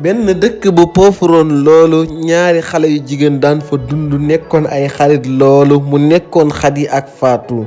benn dëkk bu poofuroon loolu ñaari xale yu jigéen daan fa dund nekkoon ay xarit loolu mu nekkoon Xadi ak Faatu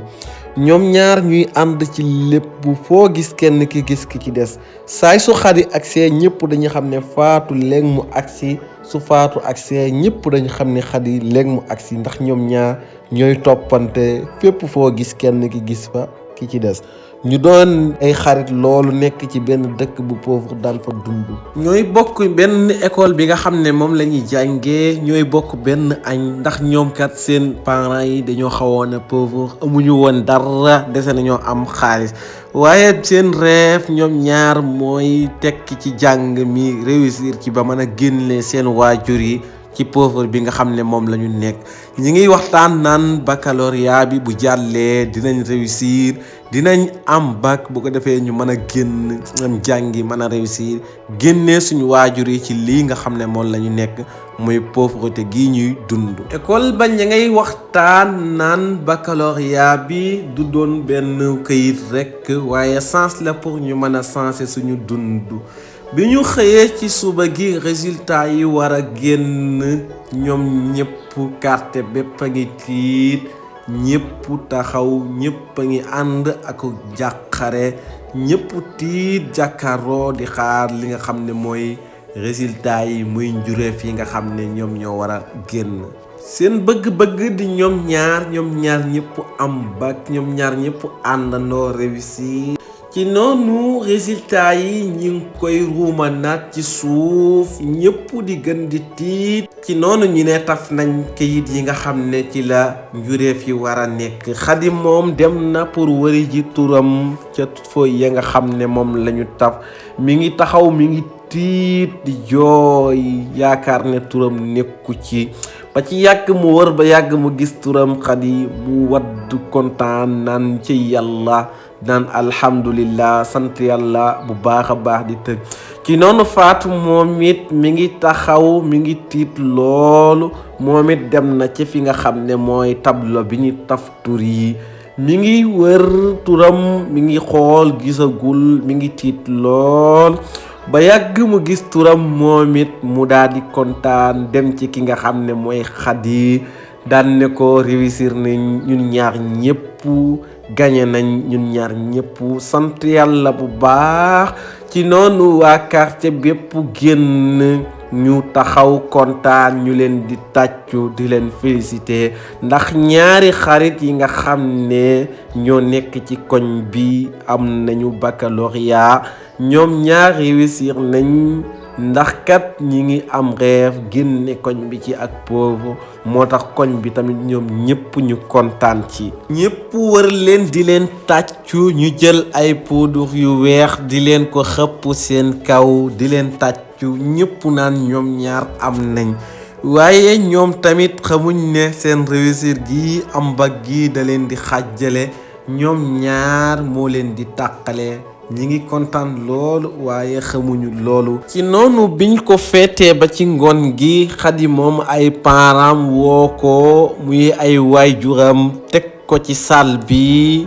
ñoom ñaar ñuy ànd ci lépp foo gis kenn ki gis ki ci des saay su Xadi agsee ñëpp dañu xam ne Faatu léeg mu agsi su Faatu agsee ñëpp dañu xam ne Xadi léeg mu agsi ndax ñoom ñaar ñooy toppante fépp foo gis kenn ki gis fa ki ci des ñu doon ay xarit loolu nekk ci benn dëkk bu pauvre daan fa dund ñooy bokk benn école bi nga xam ne moom la ñuy jàngee ñooy bokk benn añ ndax ñoom kat seen parents yi dañoo xawoon a pauvre amuñu woon dara dese nañoo am xaalis waaye seen rêve ñoom ñaar mooy tekki ci jàng mi réussir ci ba mën a génne seen waajur yi ci pauvre bi nga xam ne moom la ñu nekk ñi ngi waxtaan naan baccalauréat bi bu jàllee dinañ réussir dinañ am bac bu ko defee ñu mën a génn am jàngi mën a réussir génnee suñu waajur yi ci lii nga xam ne moom la ñu nekk muy pauvreté gii ñuy dund. école ba ña ngay waxtaan naan baccalauréat bi du doon benn këyit rekk waaye chance la pour ñu mën a changer suñu dund. bi ñu xëyee ci suba gi résultat yi war a génn ñoom ñëpp carte bépp a ngi tiit ñëpp taxaw ñëpp a ngi ànd ak jàqare ñëpp tiit jàkkaarloo di xaar li nga xam ne mooy résultat yi muy njureef yi nga xam ne ñoom ñoo war a génn seen bëgg-bëgg di ñoom ñaar ñëpp am bac ñoom ñaar ñëpp àndandoo réussir ci noonu résultat yi ñi ngi koy ruumanaat ci suuf ñëpp di gën di tiit ci noonu ñu ne taf nañ kayit yi nga xam ne ci la njureef yi war a nekk Xadi moom dem na pour wari ji turam ca fooy ya nga xam ne moom lañu taf mi ngi taxaw mi ngi tiit di jooy yaakaar ne turam nekku ci ba ci yàgg mu wër ba yàgg mu gis turam Xadi mu wadd kontaan naan ci yàlla naan alhamdulillah sant yàlla bu baax a baax di tëgg ci noonu Faatu moom it mi ngi taxaw mi ngi tiit loolu moom it dem na ci fi nga xam ne mooy tableau bi ñu taf tur yi mi ngi wër turam mi ngi xool gisagul mi ngi tiit lool ba yàgg mu gis turam moom it mu daal di kontaan dem ci ki nga xam ne mooy Xadi daan ne ko réussir nañ ñun ñaar ñëpp gañe nañ ñun ñaar ñëpp sant yàlla bu baax ci noonu waa quartier bépp génn ñu taxaw kontaan ñu leen di tàccu di leen féliciter ndax ñaari xarit yi nga xam ne ñoo nekk ci koñ bi am nañu baccalauréat ñoom ñaar réussir nañ ndax kat ñi ngi am rêve génne koñ bi ci ak pauvre moo tax koñ bi tamit ñoom ñëpp ñu kontaan ci ñëpp wër leen di leen tàccu ñu jël ay poudre yu weex di leen ko xëpp seen kaw di leen tàccu ñëpp naan ñoom ñaar am nañ waaye ñoom tamit xamuñ ne seen réussir gi am bac gi da leen di xàjjale ñoom ñaar moo leen di tàqale ñi ngi kontaan loolu waaye xamuñu loolu ci noonu biñ ko feetee ba ci ngoon gi Xadi moom ay parents woo ko muy ay waajuram teg ko ci salle bi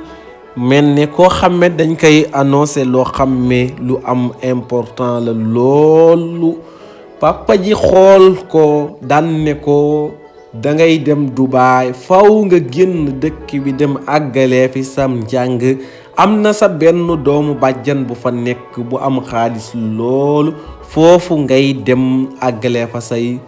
mel ne koo xam ne dañ koy annoncé loo xam ne lu am important la loolu papa ji xool ko daan ne ko dangay dem Dubaay faw nga génn dëkk bi dem àggalee fi sam njàng am na sa benn doomu bàjjan bu fa nekk bu am xaalis loolu foofu ngay dem àggale fa say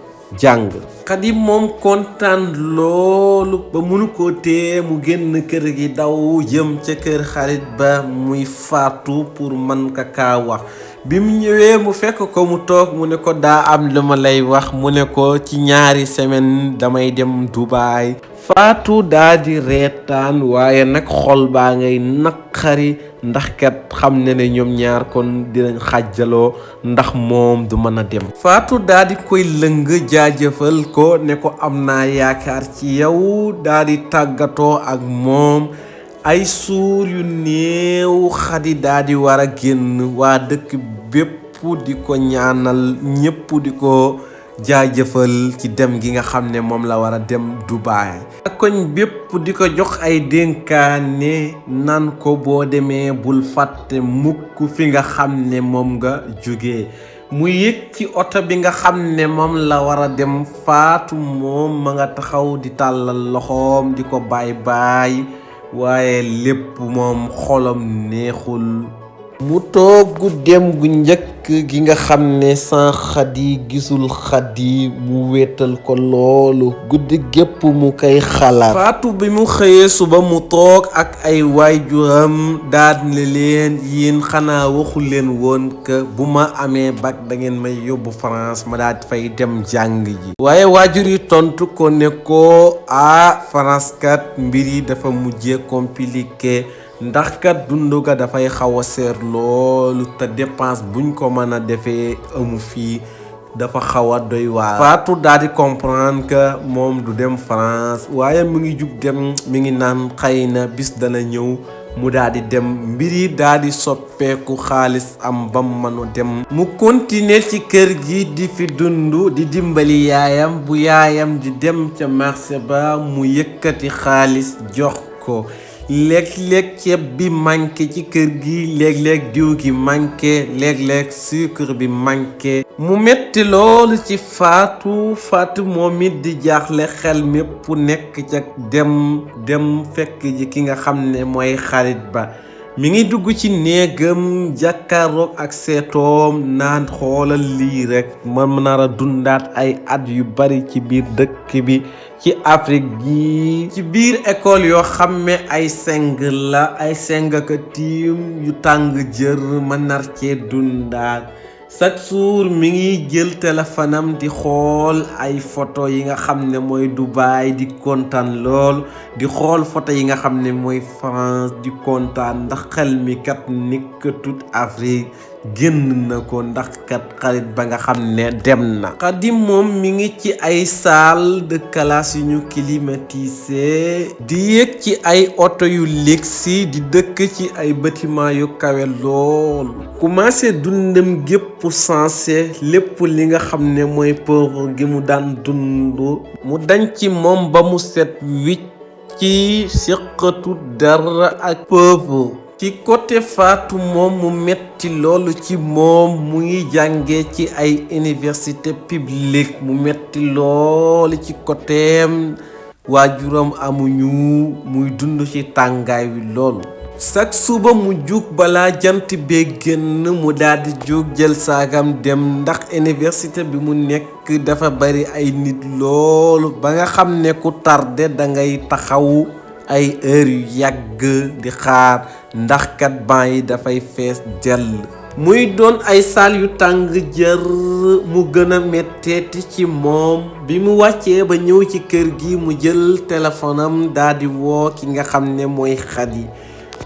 jàng Xadi moom kontaan loolu ba mënu ko tee mu génn kër gi daw jëm ca kër xarit ba muy Faatu pour man kaa wax bi mu ñëwee mu fekk ko mu toog mu ne ko daa am lu ma lay wax mu ne ko ci ñaari semaine damay dem Dubaay Faatu daa di reetaan waaye nag xol baa ngay naqari ndax kat xam ne ñoom ñaar kon dinañ xàjjaloo ndax moom du mën a dem Faatu daa di koy lëng jaajëfal ko ne ko am naa yaakaar ci yow daa di tàggatoo ak moom ay suur yu néew Xadi daa di war a génn waa dëkk bépp di ko ñaanal ñépp di ko jaajëfal ci dem gi nga xam ne moom la war a dem Dubaay ak koñ bépp di ko jox ay dénkaane nan ko boo demee bul fàtte mukk fi nga xam ne moom nga jógee mu yëg ci oto bi nga xam ne moom la war a dem. Faatu moom ma nga taxaw di tàllal loxoom di ko baay waaye lépp moom xolam neexul. mu toogu dem gu njëkk gi nga xam ne sans Xadi gisul Xadi mu wéetal ko loolu guddi gépp mu koy xalaat. Faatu bi mu xëyee suba mu toog ak ay waajuram daal ne leen yéen xanaa waxu leen woon que bu ma amee bac da ngeen may yóbbu France ma daal di fay dem jàng ji. waaye waajur yi tontu ko ne ko France kat mbir yi dafa mujjee compliqué. ndax kat dundu ga dafay xaw a seer loolu te dépense buñ ko mën a defee amu fii dafa xaw a doy waar. Faatu daal di comprendre que moom du dem France waaye mu ngi jug dem mi ngi naan xëy na bis dana ñëw mu daal di dem mbir yi daal di soppeeku xaalis am ba mu mën a dem. mu continuer ci kër gi di fi dund di dimbali yaayam bu yaayam di dem ca marché ba mu yëkkati xaalis jox ko. léeg-léeg ceeb bi manqué ci kër gi léeg-léeg diw gi manqué léeg-léeg sucre bi manqué. mu metti loolu ci Faatu moom it di jaaxle xel mépp nekk ca dem fekk ji ki nga xam ne mooy xarit ba. mi ngi dugg ci néegam jàkkaaroog ak seetoom naan xoolal lii rekk man nar a dundaat ay at yu bari ci biir dëkk bi ci Afrique gi. ci biir école yoo xam ne ay seng la ay seng ka tiim yu tàng jër ma nar cee dundaat. chaque jour mi ngi jël téléphone am di xool ay photo yi nga xam ne mooy Dubaï di kontaan lool di xool photo yi nga xam ne mooy France di kontaan ndax xel mi kat nekkatut Afrique génn na ko ndax kat xarit ba nga xam ne dem na. Xadi moom mi ngi ci ay salle de classe yu ñu climatisé di yéeg ci ay oto yu luxe di dëkk ci ay bâtiment yu kawe lool commencé dundam gépp sensé lépp li nga xam ne mooy pauvre gi mu daan dund mu dañ ci moom ba mu set wicc ci siqatu dara ak pauvre. ci côté Faatu moom mu metti loolu ci moom mu ngi jànge ci ay université publique mu metti loolu ci côtéem waajuram amuñu muy dund ci tàngaay wi loolu. chaque suba mu jug balaa jant bee génn mu daldi jug jël saagam dem ndax université bi mu nekk dafa bari ay nit loolu ba nga xam ne ku tardé dangay taxaw ay heure yu yàgg di xaar ndax kat ban yi dafay fees dell. muy doon ay saal yu tàng jër mu gën a metteeti ci moom bi mu wàccee ba ñëw ci kër gi mu jël téléphone am daldi woo ki nga xam ne mooy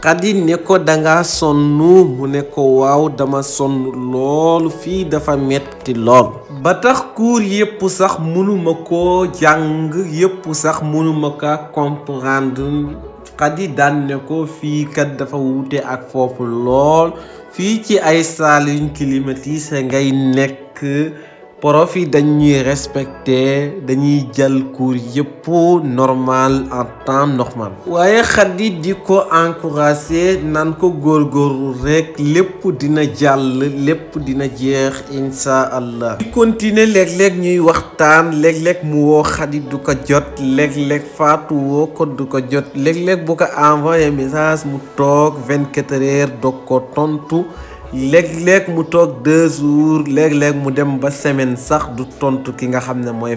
Xadi ne ko danga sonn mu ne ko waaw dama sonn loolu fii dafa metti lool ba tax cours yépp sax mënuma koo jàng yépp sax mënuma ko comprendre. Xadi daan ne ko fii kat dafa wuute ak foofu lool fii ci ay salle yuñ climatisé ngay nekk prof yi dañuy respecté dañuy jël cours yépp normal en temps normal. waaye Xadi di ko encouragé naan ko góorgóorlu rekk lépp dina jàll lépp dina jeex insha allah. di continuer léeg-léeg ñuy waxtaan léeg-léeg mu woo Xadi du ko jot léeg-léeg Faatu woo ko du ko jot léeg-léeg bu ko envoyé message mu toog 24 heures doog ko tontu. léeg-léeg mu toog 2 jours léeg-léeg mu dem ba semaine sax du tontu ki nga xam ne mooy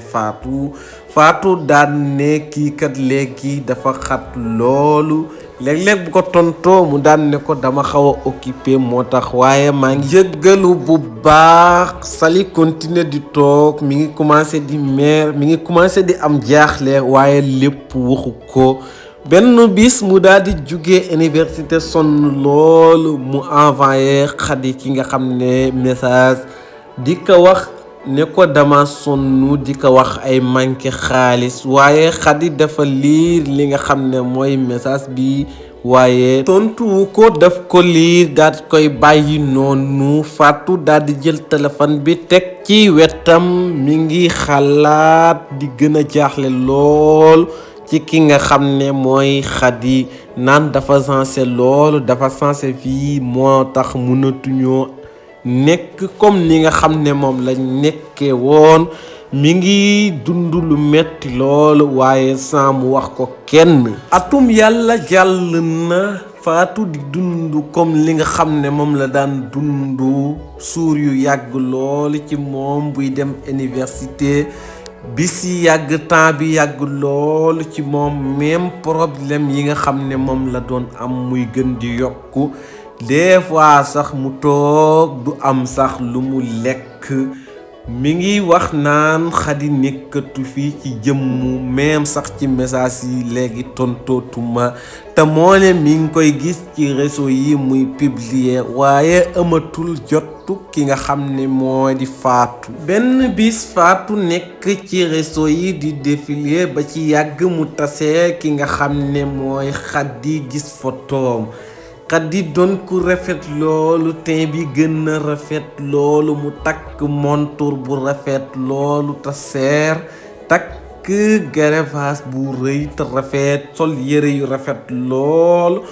Faatu daan ne kii kat léegi dafa xat loolu léeg-léeg bu ko tontoo mu daan ne ko dama xaw a occupé moo tax waaye maa ngi jéggalu bu baax. Sali continuer di toog mi ngi commencé di mer mi ngi commencé di am jaaxle waaye lépp waxu ko. benn bis mu daal di jóge université sonn loolu mu envoyé Xadi ki nga xam ne message di ko wax ne ko dama sonn di ko wax ay manqué xaalis waaye Xadi dafa liir li nga xam ne mooy message bi waaye tontu ko daf ko liir daal di koy bàyyi noonu. Faatu daal di jël téléphone bi teg ci wetam mi ngi xalaat di gën a jaaxle lool ci ki nga xam ne mooy Xadi naan dafa sensé loolu dafa sensé fii moo tax mënatuñoo nekk comme ni nga xam ne moom lañ nekkee woon mi ngi dund lu metti lool waaye sans mu wax ko kenn. atum yàlla jàll na Fatou di dund comme li nga xam ne moom la daan dund suur yu yàgg lool ci moom buy dem université bis yi yàgg temps bi yàgg lool ci moom même problème yi nga xam ne moom la doon am muy gën di yokku des fois sax mu toog du am sax lu mu lekk. mi ngi wax naan Khady nekkatu fii ci jëmmu même sax ci message yi léegi tontootuma te moo ne mi ngi koy gis ci réseau yi muy publier waaye amatul jotu ki nga xam ne moo di Fatou. benn bis Fatou nekk ci réseau yi di défiler ba ci yàgg mu tase ki nga xam ne mooy Khady gis photoom. Khady doon ku rafet loolu teint bi gën a rafet loolu mu takk montur bu rafet loolu te seer takk greffage bu rëy te rafet sol yére yu rafet loolu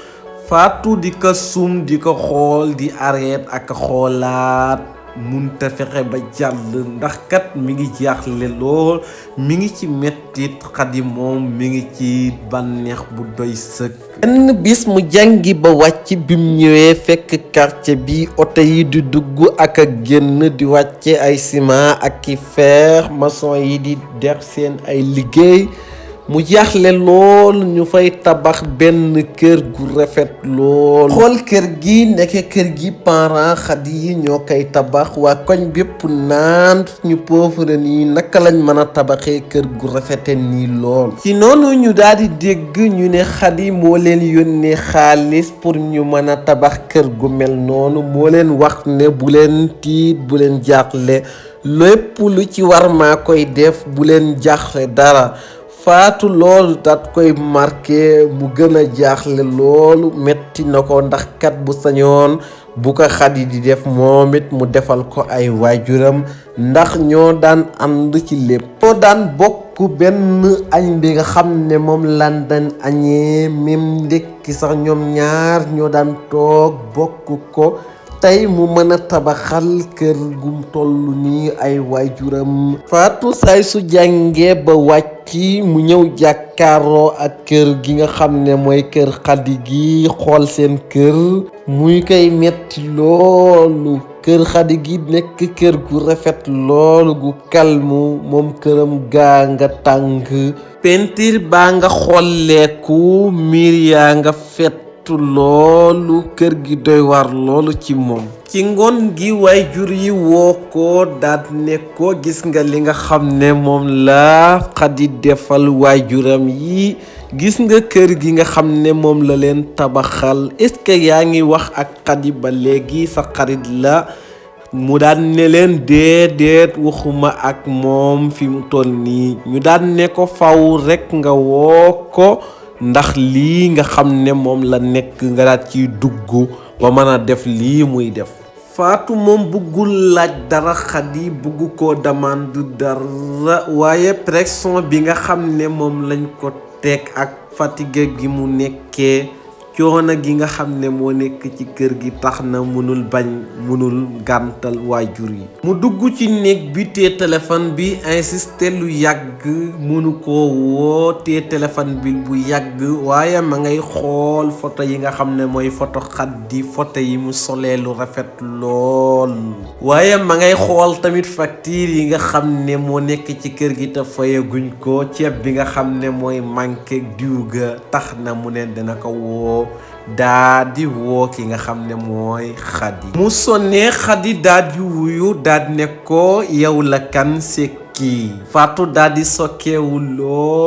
Fatou di ko sum di ko xool di arrêt ak xoolaat munta fexe ba jàll ndax kat mi ngi jaaxle lool mi ngi ci mettit. Khady moom mi ngi ci bànneex bu doy sëkk. benn bis mu jàngi ba wàcc bim ñëwee fekk quartier bi oto yi di dugg ak a génn di wàcce ay ciment ak ki fer maçon yi di def seen ay liggéey mu jaaxle lool ñu fay tabax benn kër gu rafet lool. xool kër gi nekk kër gi parents Khady yi ñoo koy tabax waa koñ bépp naan ñu pauvre nii naka lañ mën a tabaxee kër gu rafete nii lool. ci noonu ñu daal di dégg ñu ne Khady moo leen yónnee xaalis pour ñu mën a tabax kër gu mel noonu moo leen wax ne bu leen tiit bu leen jaaxle lépp lu ci war maa koy def bu leen jaaxle dara. Fatou loolu daat koy marqué mu gën a jaaxle loolu metti na ko ndax kat bu sañoon bu ko Khady di def moom it mu defal ko ay waajuram ndax ñoo daan ànd ci lépp. ñoo daan bokk benn añ bi nga xam ne moom lan daan añee même ndekki sax ñoom ñaar ñoo daan toog bokk ko tey mu mën a tabaxal kër gum toll nii ay waajuram. Fatou saay su jàngee ba wàcc mu ñëw jàkkaarloo ak kër gi nga xam ne mooy kër Khady gi xool seen kër muy koy metti loolu. kër Khady gi nekk kër gu rafet loolu gu kalmu moom këram gaa nga tàng peinture baa nga xolleeku miir yaa nga fet loolu kër gi doy war loolu ci moom. ci ngoon gi waajur yi woo ko daat ne ko gis nga li nga xam ne moom la Khady defal waajuram yi gis nga kër gi nga xam ne moom la leen tabaxal est-ce que yaa ngi wax ak Khady ba léegi sa xarit la mu daan ne leen déedéet waxuma ak moom fi mu toll nii ñu daan ne ko faw rekk nga woo ko ndax lii nga xam ne moom la nekk nga daat ciy dugg ba mën a def lii muy def. Fatou moom bëggul laaj dara Khady bëgg koo demande dara waaye pression bi nga xam ne moom lañ ko teg ak fatigue gi mu nekkee coono gi nga xam ne moo nekk ci kër gi tax na mënul bañ mënul gàntal waajur yi. mu dugg ci néeg bi te téléphone bi insisté lu yàgg mënu koo woo te téléphone bi bu yàgg waaye ma ngay xool photo yi nga xam ne mooy photo Khady photo yi mu solee lu rafet lool waaye ma ngay xool tamit facture yi nga xam ne moo nekk ci kër gi te fayaguñ ko ceeb bi nga xam ne mooy manqué diw ga tax na mu ne dina ko woo daa di woo ki nga xam ne mooy Khady. mu sonnee Khady daa di wuyu daa di ne ko yow la kan sekki. Fatou daa di sokkeewu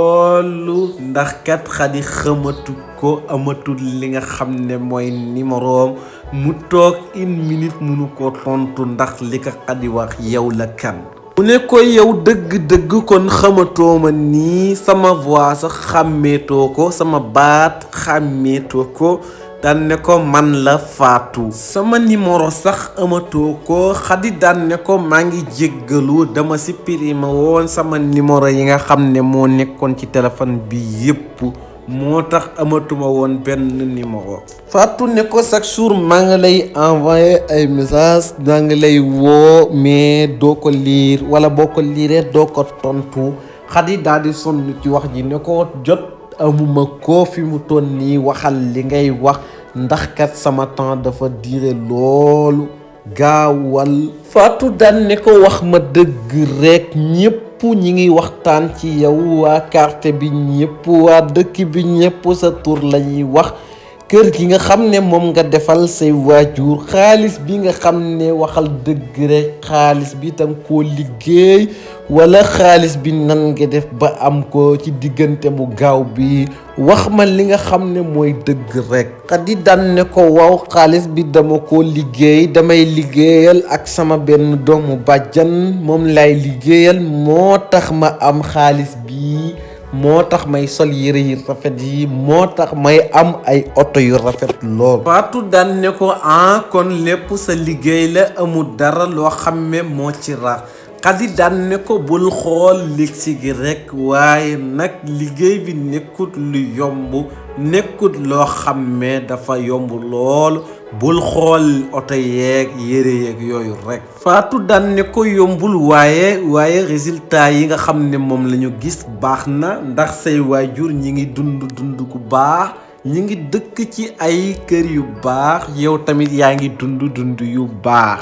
loolu ndax kat Khady xamatu ko amatul li nga xam ne mooy numéroom mu toog 1 minute mënu ko tontu ndax li ko Khady wax yow la kan. mu ne ko yow dëgg-dëgg kon xamatoo ma nii sama voix sax xàmmeetoo ko sama baat xàmmeetoo ko daan ne ko man la Fatou. sama numéro sax amatoo ko Khady daan ne ko maa ngi jéggalu dama supprimer woon sama numéro yi nga xam ne moo nekkoon ci téléphone bi yépp moo tax amatuma woon benn numéro. Fatou ne ko chaque jour maa ngi lay envoyé ay message maa ngi lay woo mais doo ko liir wala boo ko liiree doo ko tontu. Khady daal di sonn ci wax ji ne ko jot amuma ko fi mu toll nii waxal li ngay wax ndax kat sama temps dafa diire loolu gaawal. Fatou daan ne ko wax ma dëgg rek ñëpp ñi ngi waxtaan ci yow waa quartier bi ñëpp waa dëkk bi ñëpp sa tur la ñuy wax. kër gi nga xam ne moom nga defal say waajur xaalis bi nga xam ne waxal dëgg rek xaalis bi tam koo liggéey wala xaalis bi nan nga def ba am ko ci diggante bu gaaw bi wax ma li nga xam ne mooy dëgg rek. Khady daan ne ko waaw xaalis bi dama ko liggéey damay liggéeyal ak sama benn doomu bàjjan moom lay liggéeyal moo tax ma am xaalis bi moo tax may sol yére yi rafet yi moo tax may am ay oto yu rafet lool. Fatou daan ne ko kon lépp sa liggéey la amul dara loo xam ne moo ci rax. Khady daan ne ko bul xool ligsi gi rekk waaye nag liggéey bi nekkut lu yomb nekkut loo xam ne dafa yomb lool bul xool oto yeeg yére yeeg yooyu rekk. Fatou daan ne ko yombul waaye résultat yi nga xam ne moom la ñu gis baax na ndax say waajur ñi ngi dund gu baax ñi ngi dëkk ci ay kër yu baax yow tamit yaa ngi dund yu baax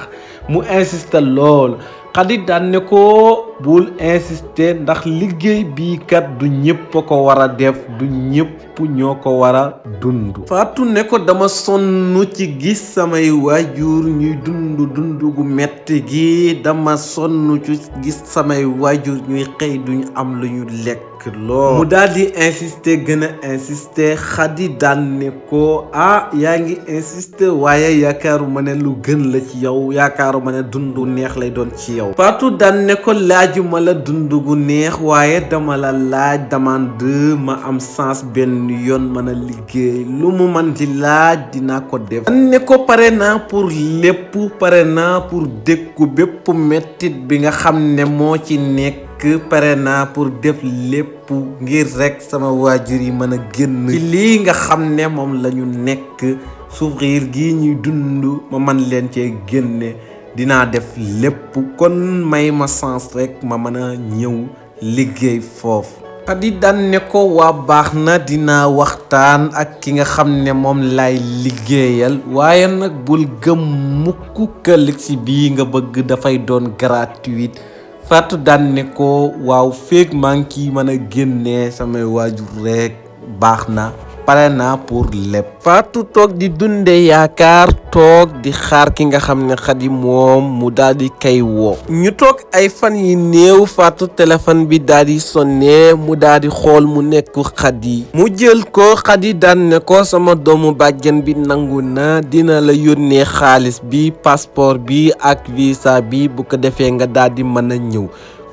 mu insisté lool. Khady daan ne ko bul insister ndax liggéey bii kat du ñëpp a ko war a def du ñëpp ñoo ko war a dund. Fatou ne ko dama sonn ci gis samay waajur ñuy dund gu metti gi dama sonn ci gis samay waajur ñuy xëy duñu am lu ñu lekk lool. mu daal di insister gën a insister. Khady daan ne ko yaa ngi insister waaye yaakaaruma ne lu gën la ci yow yaakaaruma ne dund neex lay doon ci yow. Fatou daan ne ko laajuma la dund gu neex waaye dama la laaj demande ma am sens benn yoon mën a liggéey lu mu man di laaj dinaa ko def. daan ne ko pare naa pour lépp pare naa pour dékku bépp mettit bi nga xam ne moo ci nekk pare naa pour def lépp ngir rek sama waajur yi mën a génn ci lii nga xam ne moom la ñu nekk souffrir gi ñuy dund ma man leen cee génne dinaa def lépp kon may ma sens rek ma mën a ñëw liggéey foofu. Khady daan ne ko waa baax na dinaa waxtaan ak ki nga xam ne moom lay liggéeyal waaye nag bul gëm mukk këllëg si bii nga bëgg dafay doon gratuite. Fatou daan ne ko waaw feeg maa ngi ciy mën a génnee samay waajur rek baax na pare naa pour lépp. Fatou toog di dunde yaakaar toog di xaar ki nga xam ne Khady moom mu daal di kay woo. ñu toog ay fan yi néew Fatou téléphone bi daal di sonné mu daal di xool mu nekk Khady mu jël ko. Khady daan ne ko sama doomu bàjjen bi nangu na dina la yónnee xaalis bi passeport bi ak visa bi bu ko defee nga daal di mën a ñëw.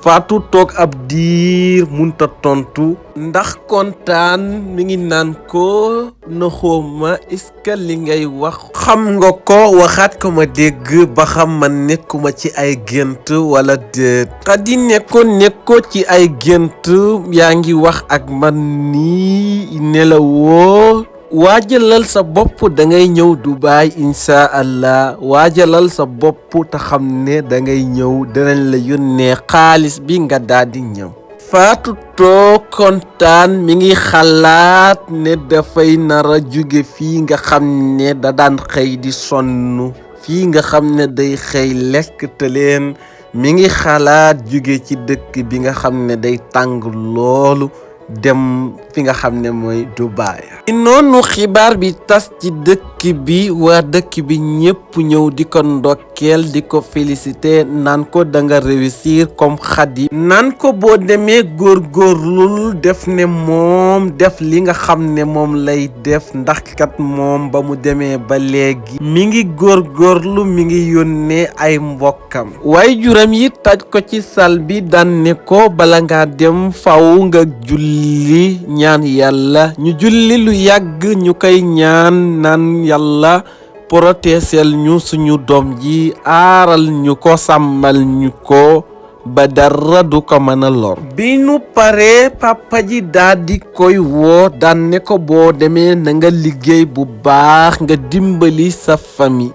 Fatou toog ab diir munta tontu ndax kontaan mi ngi naan ko naxooma est-ce que li ngay wax xam nga ko waxaat ko ma dégg ba xam man nekkuma ci ay gént wala déet. Khady nekko ci ay gént yaa ngi wax ak man nii nelawoo. waajalal sa bopp da ngay ñëw Dubaay insha allah waajalal sa bopp te xam ne da ngay ñëw dinañ la yónnee xaalis bi nga daal di ñëw. Fatou toog kontaan mi ngi xalaat ne dafay nar a jóge fii nga xam ne da daan xëy di sonn fii nga xam ne day xëy lekk te leen mi ngi xalaat jóge ci dëkk bi nga xam ne day tàng loolu dem fi nga xam ne mooy Dubaay. noonu xibaar bi tas ci dëkk bi waa dëkk bi ñëpp ñëw di ko ndokkeel di ko félicité naan ko da nga réussir comme Khady naan ko boo demee góorgóorlul def ne moom def li nga xam ne moom lay def ndax kat moom ba mu demee ba léegi mi ngi góorgóorlu mi ngi yónnee ay mbokkam. waaye juram yi taj ko ci sal bi daan ne ko bala ngaa dem faw nga julli ñaan yàlla ñu julli lu yàgg ñu koy ñaan naan yàlla protésel ñu suñu doom ji aaral ñu ko sàmmal ñu ko ba dara du ko mën a lor. bi nu paree papa ji daal di koy woo daan ne ko boo demee na nga liggéey bu baax nga dimbali sa famille.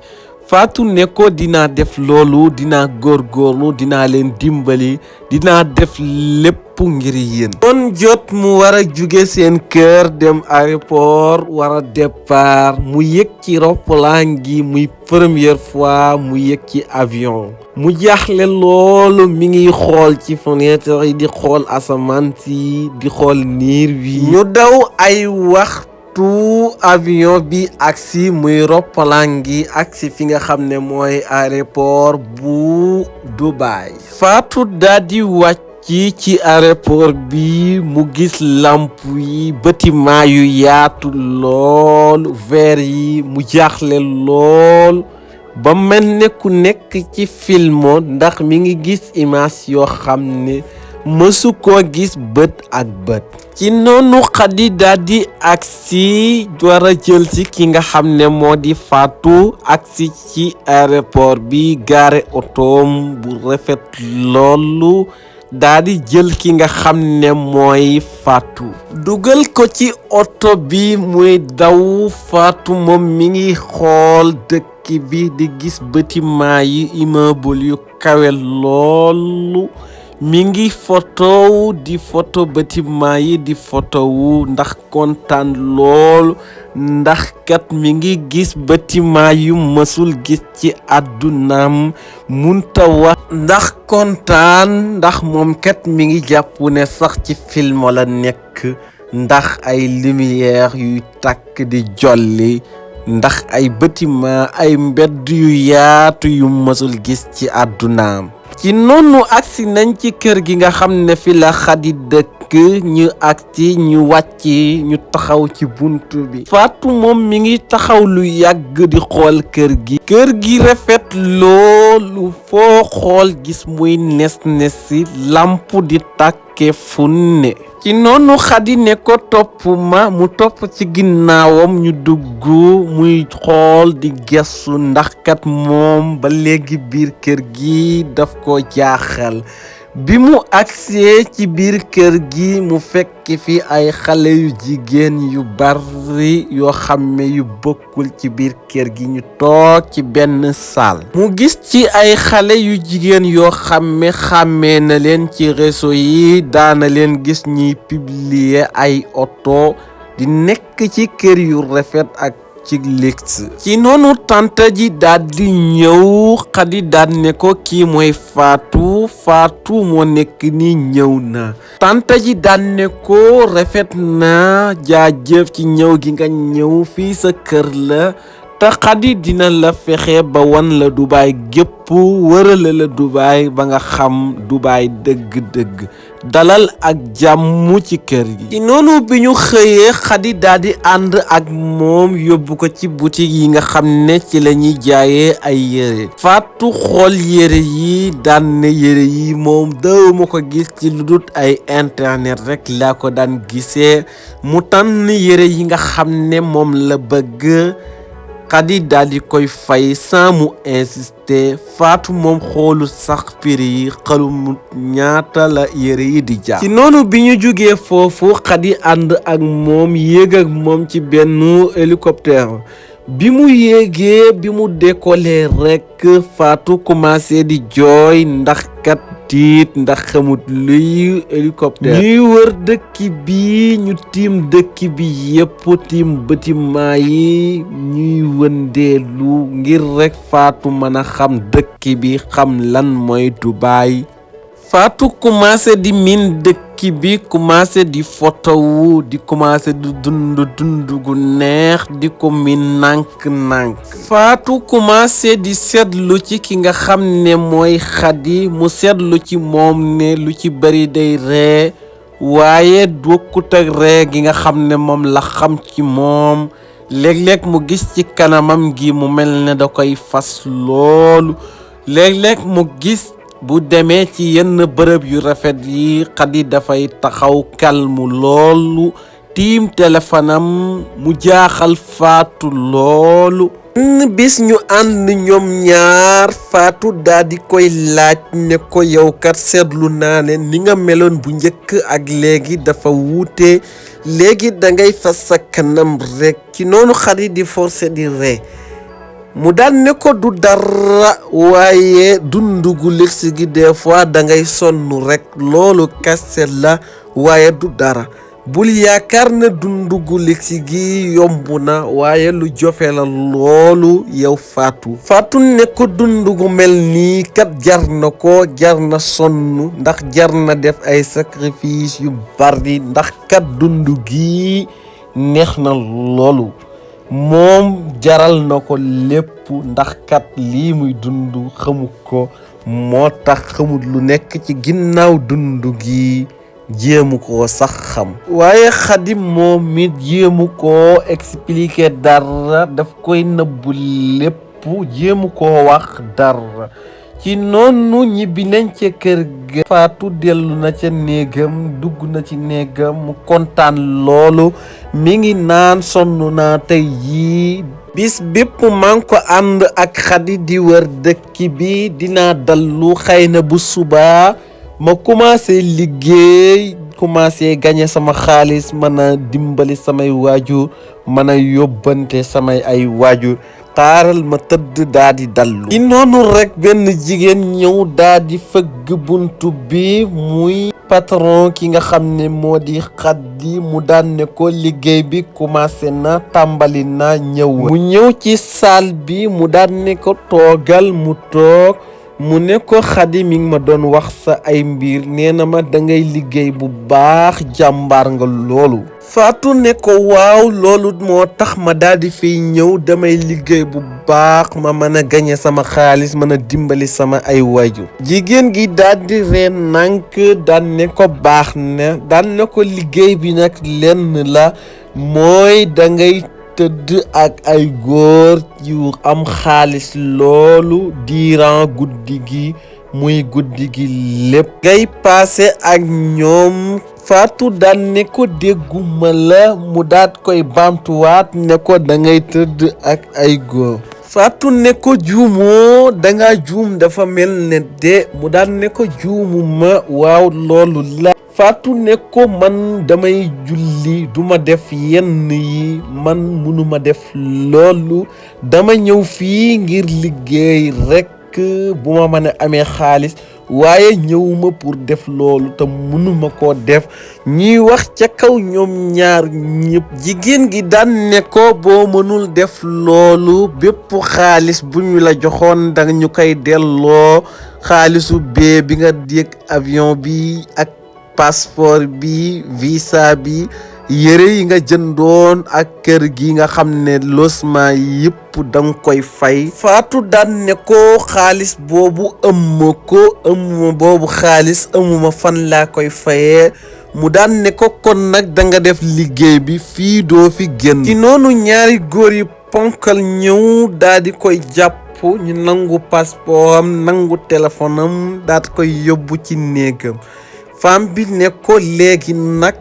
Fatou ne ko dinaa def loolu dinaa góorgóorlu dinaa leen dimbali dinaa def lépp ngir yéen. kon jot mu war a jóge seen kër dem aéroport war a départ mu yëg ci roppalaan gi muy première fois mu yëg ci avion. mu jaaxle loolu mi ngi xool ci fenêtre yi di xool asamaan si di xool niir wi. ñu daw ay waxtu avion bi agsi muy roppalaan gi agsi fi nga xam ne mooy aéroport bu Dubaï. Fatou daal di wàcc ci aéroport bi mu gis lamp yi bâtiment yu yaatu lool verre yi mu jaaxle lool ba mel ne ku nekk ci film ndax mi ngi gis image yoo xam ne mësu koo gis bët ak bët. ci noonu Khady daal di agsi war a jël si ki nga xam ne moo di Fatou agsi ci aéroport bi gaare otoom bu rafet loolu daal di jël ki nga xam ne mooy Fatou dugal ko ci oto bi muy daw. Fatou moom mi ngi xool dëkk bi di gis bâtiment yi immeuble yu kawe loolu mi ngi photo di photo bâtiment yi di photo wu ndax kontaan lool ndax kat mi ngi gis bâtiment yu mësul gis ci àddunaam munta wax ndax kontaan ndax moom kat mi ngi jàpp ne sax ci film la nekk ndax ay lumière yuy tàkk di jolli ndax ay bâtiment ay mbedd yu yaatu yu mësul gis ci àddunaam. ci noonu agsi nañ ci kër gi nga xam ne fi la Khady dëkk ñu agsi ñu wàcc ñu taxaw ci buntu bi. Fatou moom mi ngi taxaw lu yàgg di xool kër gi. kër gi rafet loolu foo xool gis muy nes-nesi lamp di tàkke fu ne. ci noonu Khady ne ko topp ma mu topp ci ginnaawam ñu dugg muy xool di gestu ndax kat moom ba léegi biir kër gi daf ko jaaxal. bi mu agsee ci biir kër gi mu fekk fi ay xale yu jigéen yu bari yoo xam ne yu bokkul ci biir kër gi ñu toog ci benn salle. mu gis ci ay xale yu jigéen yoo xàmmee na leen ci réseau yi daana leen gis ñuy publier ay oto di nekk ci kër yu rafet ak ci luxe. ci noonu tante ji daal di ñëw Khady daal ne ko kii mooy Fatou moo nekk ni ñëw na. tante ji daal ne ko rafet na jaajëf ci ñëw gi nga ñëw fii sa kër la te Khady dina la fexe ba wan la Dubaï gépp wërale la Dubaï ba nga xam Dubaï dëgg-dëgg dalal ak jàmm ci kër gi. ci noonu bi ñu xëyee Khady daal di ànd ak moom yóbbu ko ci boutique yi nga xam ne ci la ñuy jaayee ay yére. Fatou xool yére yi daan ne yére yi moom daw ma ko gis ci lu dul ay internet rek laa ko daan gisee mu tànn yére yi nga xam ne moom la bëgg. Khady daal di koy fay sans mu insister. Fatou moom xoolu sax prix yi xalum ñaata la yére yi di jaar. ci noonu bi ñu jógee foofu Khady ànd ak moom yéeg ak moom ci benn hélicoptère. bi mu yéegee bi mu décoller rek Fatou commencé di jooy ndax kat tiit ndax xamut luy hélicoptère. ñuy wër dëkk bi ñu tiim dëkk bi yépp tiim bâtiment yi ñuy wëndeelu ngir rek Fatou mën a xam dëkk bi xam lan mooy Dubaï. Fatou commencé di miin dëkk bi commencé di photowu di commencé di dund gu neex di ko miin nànk-nànk. Fatou commencé di seetlu ci ki nga xam ne mooy Khady mu seetlu ci moom ne lu ci bari day ree waaye bokkut ak ree gi nga xam ne moom la xam ci moom. léeg-léeg mu gis ci kanamam gi mu mel ne da koy fas loolu léeg-léeg mu gis bu demee ci yenn bërëb yu rafet yi Khady dafay taxaw kalmu loolu tiim téléphone am mu jaaxal Fatou loolu. bis ñu ànd ñoom ñaar Fatou daal di koy laaj ne ko yow kat seetlu naa ne ni nga meloon bu njëkk ak léegi dafa wuute léegi da ngay fas sa kanam rek ci noonu xarit di forcé di ree mu daan ne ko du dara waaye dundu gu luxe gi des fois da ngay sonn rek loolu kese la waaye du dara bul yaakaar ne dundu gu luxe gi yomb na waaye lu jofe la loolu yow Fatou ne ko dundu gu mel nii kat jar na ko jar na sonn ndax jar na def ay sacrifice yu bari ndax kat dundu gi neex na loolu moom jaral na ko lépp ndax kat lii muy dund xamu ko moo tax xamul lu nekk ci ginnaaw dund gi jéemu koo sax xam waaye Xadi moom it jéemu koo expliquer dara daf koy nëbbu lépp jéemu koo wax dara ci noonu ñibbi nañ ca kër ga Fatou dellu na ca néegam dugg na ci néegam mu kontaan loolu mi ngi naan sonn naa tey jii bis bépp maa ngi ko ànd ak Xadi di wër dëkk bi dinaa dallu xëy na bu subaa ma commencé liggéey commencé gagné sama xaalis mën a dimbali samay waajur mën a yóbbante samay ay waajur xaaral ma tëdd daa di dallu ci noonu rek benn jigéen ñëw daa di fëgg buntu bi muy patron ki nga xam ne moo di Xadi mu daan ne ko liggéey bi commencé na tàmbali na ñëw mu ñëw ci salle bi mu daan ne ko toogal mu toog mu ne ko Xadi mi ngi ma doon wax sa ay mbir nee na ma da ngay liggéey bu baax jàmbaar nga loolu Fatou ne ko waaw loolu moo tax ma daal di fiy ñëw damay liggéey bu baax ma mën a gañe sama xaalis mën a dimbali sama ay waajur jigéen gi daal di reen nànk daan ne ko baax na daan ne ko liggéey bi nag lenn la mooy da ngay tëdd ak ay góor yu am xaalis loolu diiran guddi gi muy guddi gi lépp ngay paase ak ñoom Fatou daan ne ko dégguma la mu daat koy baamtuwaat ne ko da ngay tëdd ak ay góor Fatou ne ko juumoo danga juum dafa mel ne de mu daan ne ko juumuma waaw loolu la Fatou ne ko man damay julli duma def yenn yi man mënuma def loolu dama ñëw fii ngir liggéey rekk bu ma mën a amee xaalis waaye ñëwuma pour def loolu te mënuma koo def ñuy wax ca kaw ñoom ñaar ñëpp jigéen gi daan ne ko boo mënul def loolu bépp xaalis bu ñu la joxoon da ñu koy delloo xaalisu bee bi nga yéeg avion bi ak passeport bi visa bi yére yi nga jëndoon ak kër gi nga xam ne logement yëpp danga koy fay Fatou daan ne ko xaalis boobu ëmmuma boobu xaalis ëmmuma fan laa koy fayee mu daan ne ko kon nag danga def liggéey bi fii doo fi génn ci noonu ñaari góor yi ponkal ñëw daal di koy jàpp ñu nangu passeport am nangu téléphone am daal di koy yóbbu ci néegam femme bi ne ko léegi nag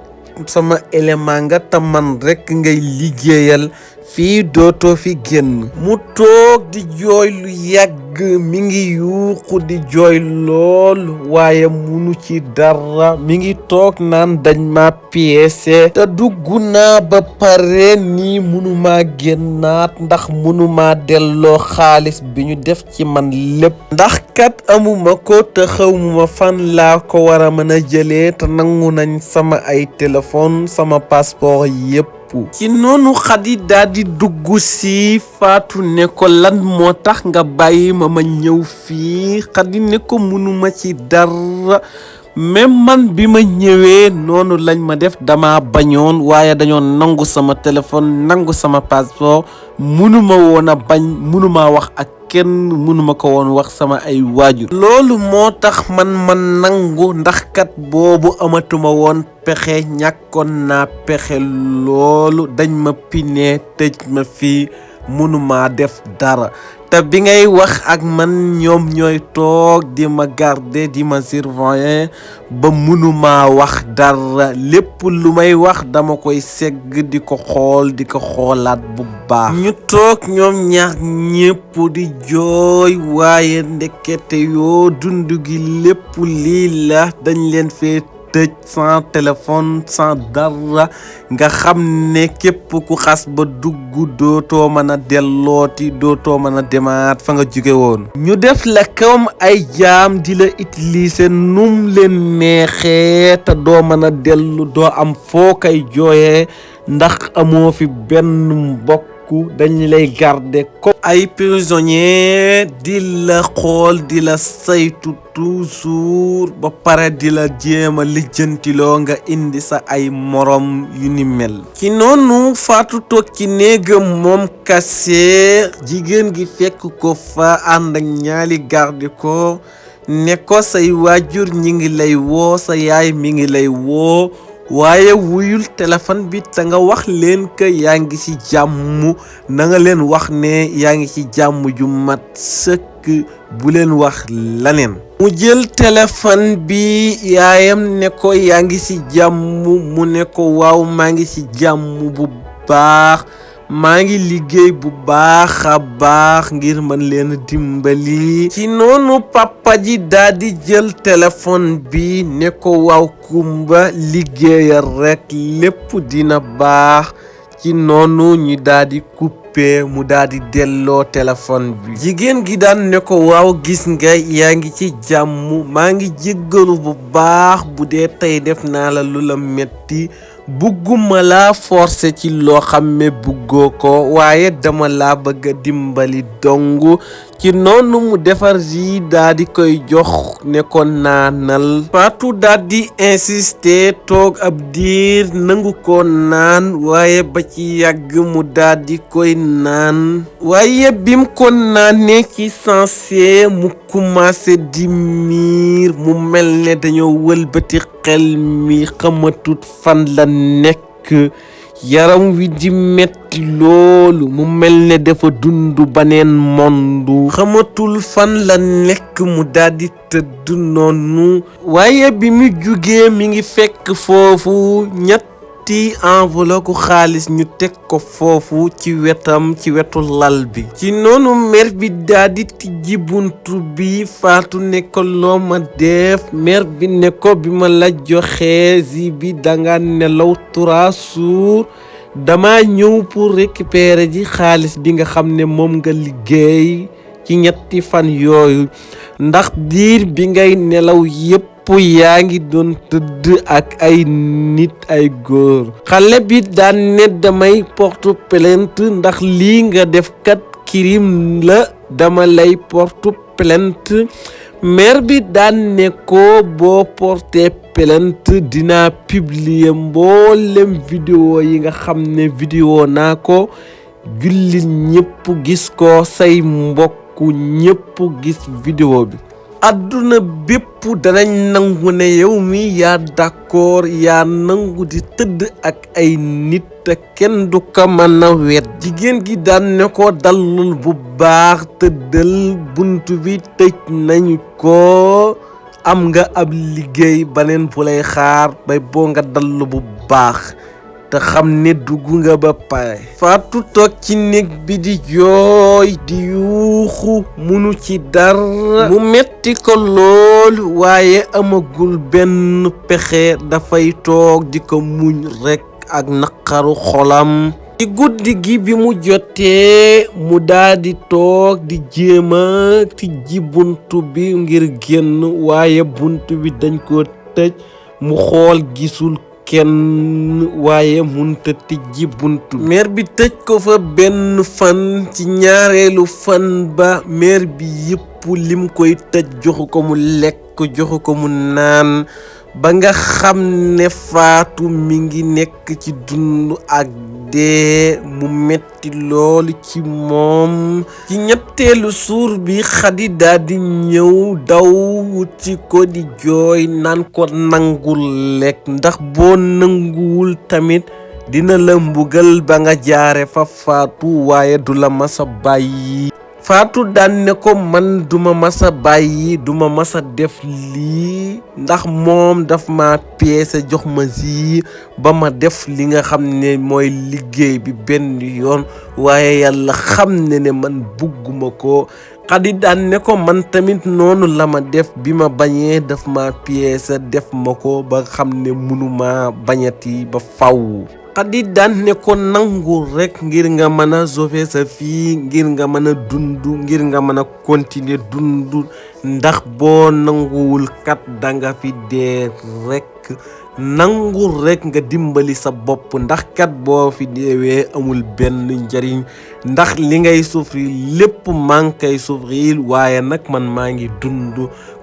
sama élément nga te man rekk ngay liggéeyal fii dootoo fi génn mu toog di jooy lu yàgg mi ngi yuuxu di jooy lool waaye munu ci dara mi ngi toog naan dañ ma piécé te dugg naa ba pare nii munuma génnaat ndax munuma delloo xaalis bi ñu def ci man lépp ndax kat amuma ko te xawmuma fan laa ko war a mën a jëlee te nangu nañ sama ay téléphone sama passeport yépp ci noonu Xadi daal di dugg si Fatou ne ko lan moo tax nga bàyyi ma ñëw fii Xadi ne ko mënuma ci dara même man bi ma ñëwee noonu lañ ma def dama bañoon waaye dañoo nangu sama téléphone nangu sama passeport mënuma woon a bañ mënuma wax ak kenn mënuma ko woon wax sama ay waajur loolu moo tax man nangu ndax kat boobu amatuma woon pexe ñàkkoon naa pexe loolu dañ ma pinee tëj ma fii mënuma def dara te bi ngay wax ak man ñoom ñooy toog di ma garder di ma surveiller ba mënuma wax dara lépp lu may wax dama koy segg di ko xool di ko xoolaat bu baax ñu toog ñoom ñaar ñépp di jooy waaye ndekete yoo dund gi lépp lii la dañ leen fee tëj sans téléphone sans dara nga xam ne képp ku xas ba dugg dootoo mën a dellooti dootoo mën a demaat fa nga jóge woon ñu def la comme ay jaam di la utiliser num leen neexee te doo mën a dellu doo am foo koy jooyee ndax amoo fi benn mbokk dañ lay garder comme ay prisonnier di la xool di la saytu toujours ba pare di la jéem a lijjantiloo nga indi sa ay morom yu ni mel ci noonu Fatou toog ci néegam moom kase jigéen gi fekk ko fa ànd ak ñaari garde ko ne ko say waajur ñi ngi lay woo sa yaay mi ngi lay woo waaye wuyul téléphone bi te nga wax leen que yaa ngi ci jàmm na nga leen wax ne yaa ngi ci jàmm ju mat sëkk bu leen wax laneen mu jël téléphone bi yaayam ne ko yaa ngi ci jàmm mu ne ko waaw maa ngi ci jàmm bu baax maa ngi liggéey bu baax a baax ngir mën leen dimbali ci noonu papa ji daldi jël téléphone bi ne ko waaw kumba liggéeyal rekk lépp dina baax ci noonu ñu daldi coupé mu daldi delloo téléphone bi jigéen gi daan ne ko waaw gis nga yaa ngi ci jàmm maa ngi jéggalu bu baax bu dee tey def naa la lu la metti bugguma laa forcer ci loo xam ne buggoo ko waaye dama laa bëgg a dimbali dong ci noonu mu defar ji daa di koy jox ne ko naanal Fatou daal di insister toog ab diir nangu ko naan waaye ba ci yàgg mu daal di koy naan waaye bim ko naanee ci sensé mu commencé di miir mu mel ne dañoo wëlbati xel mi xamatut fan la nekk yaram wi di metti loolu mu mel ne dafa dund baneen mondu xamatul fan la nekk mu daldi tëdd noonu waaye bi mu jugee mi ngi fekk foofu ñetti enveloppe xaalis ñu teg ko foofu ci wetam ci wetu lal bi ci noonu mère bi daldi tijji buntu bi Fatou ne ko loo ma def mère bi ne ko bi ma la joxee zi bi danga nelaw 3 jours dama ñëw pour récupérer ji xaalis bi nga xam ne moom nga liggéey ci ñetti fan yooyu ndax diir bi ngay nelaw yépp yaa ngi doon tëdd ak ay nit ay góor xale bi daan ne damay porte plainte ndax lii nga def kat crime la dama lay porte plainte mère bi daan ne ko boo porté plainte dinaa publier mboolem vidéo yi nga xam ne vidéo naa ko jullit ñëpp gis ko say mbokk ñëpp gis vidéo bi adduna bépp danañ nangu ne yow mi yaa d'accord yaa nangu di tëdd ak ay nit te kenn du ko mën a wet jigéen gi daan ne ko dallul bu baax tëddal buntu bi tëj nañu ko am nga ab liggéey baneen bu lay xaar bay boo nga dallu bu baax te xam ne dugg nga ba pare Fatou toog ci néeg bi di jooy di yuuxu munu ci dara mu metti ko lool waaye amagul benn pexe dafay toog di ko muñ rekk ak naqaru xolam ci guddi gi bi mu jotee mu daldi toog di jéema tijji buntu bi ngir génn waaye buntu bi dañ ko tëj mu xool gisul kenn waaye munta tijji buntu mère bi tëj ko fa benn fan ci ñaareelu fan ba mère bi yépp lim koy tëj joxu ko mu lekk joxu ko mu naan ba nga xam ne Fatou mi ngi nekk ci dund ak dee mu metti loolu ci moom ci ñetteelu suur bi Xadi daldi ñëw daw wuti ko di jooy naan ko nangul lekk ndax boo nanguwul tamit dina la mbugal ba nga jaare fa Fatou waaye du la masa bàyyi Fatou daan ne ko man duma masa bàyyi duma masa def lii ndax moom daf ma peese jox ma si ba ma def li nga xam ne mooy liggéey bi benn yoon waaye yàlla xam ne man bugguma ko. Xadi daan ne ko man tamit noonu la ma def bi ma bañee daf ma peese def ma ko ba xam ne mënuma bañati ba faw. Xadi daan ne ko nangu rek ngir nga mën a sauver sa fii ngir nga mën a dund ngir nga mën a continuer dund ndax boo nanguwul kat danga fi dee rek nangu rek nga dimbali sa bopp ndax kat boo fi deewee amul benn njariñ ndax li ngay souffrir lépp maa ngi koy souffrir waaye nag man maa ngi dund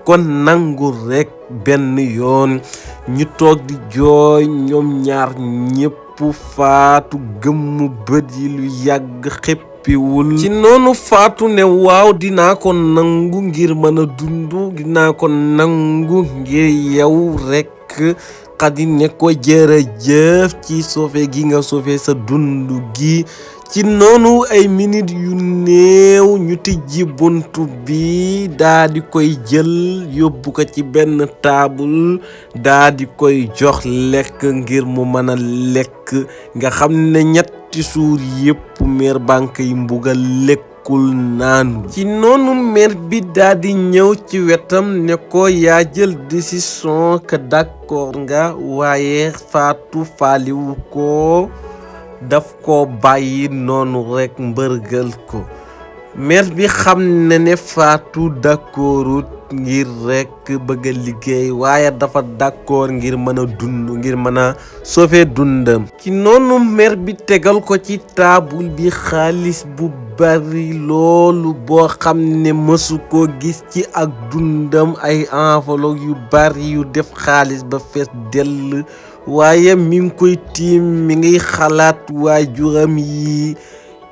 kon nangu rek benn yoon. ñu toog di jooy ñoom ñaar ñépp. Faatu gëmmu bët yi lu yàgg xéppiwul ci noonu Faatu ne waaw dinaa ko nangu ngir mën a dund dinaa ko nangu ngir yow rekk. Xadi ne ko jërëjëf ci sauvé gi nga sauvé sa dund gi. ci noonu ay minute yu néew ñu tijji buntu bi daa di koy jël yóbbu ko ci benn taabul daa di koy jox lekk ngir mu mën a lekk nga xam ne ñetti suur yépp meer banque yi mbugal lekkul naanu. ci noonu meer bi daa di ñëw ci wetam ne ko yaa jël décision que d'accord nga waaye Faatu faaliwu ko daf ko bàyyi noonu rekk mbërgal ko. meer bi xam ne Faatu d'accordut ngir rekk bëgg a liggéey waaye dafa d'accord ngir mën a dund ngir mën a sauver dundam. ci noonu meer bi tegal ko ci taabul bi xaalis bu bari loolu boo xam ne mësu ko gis ci ak dundam ay enveloppe yu bari yu def xaalis ba fees dell waaye mi ngi koy tiim mi ngi xalaat waajuram yi.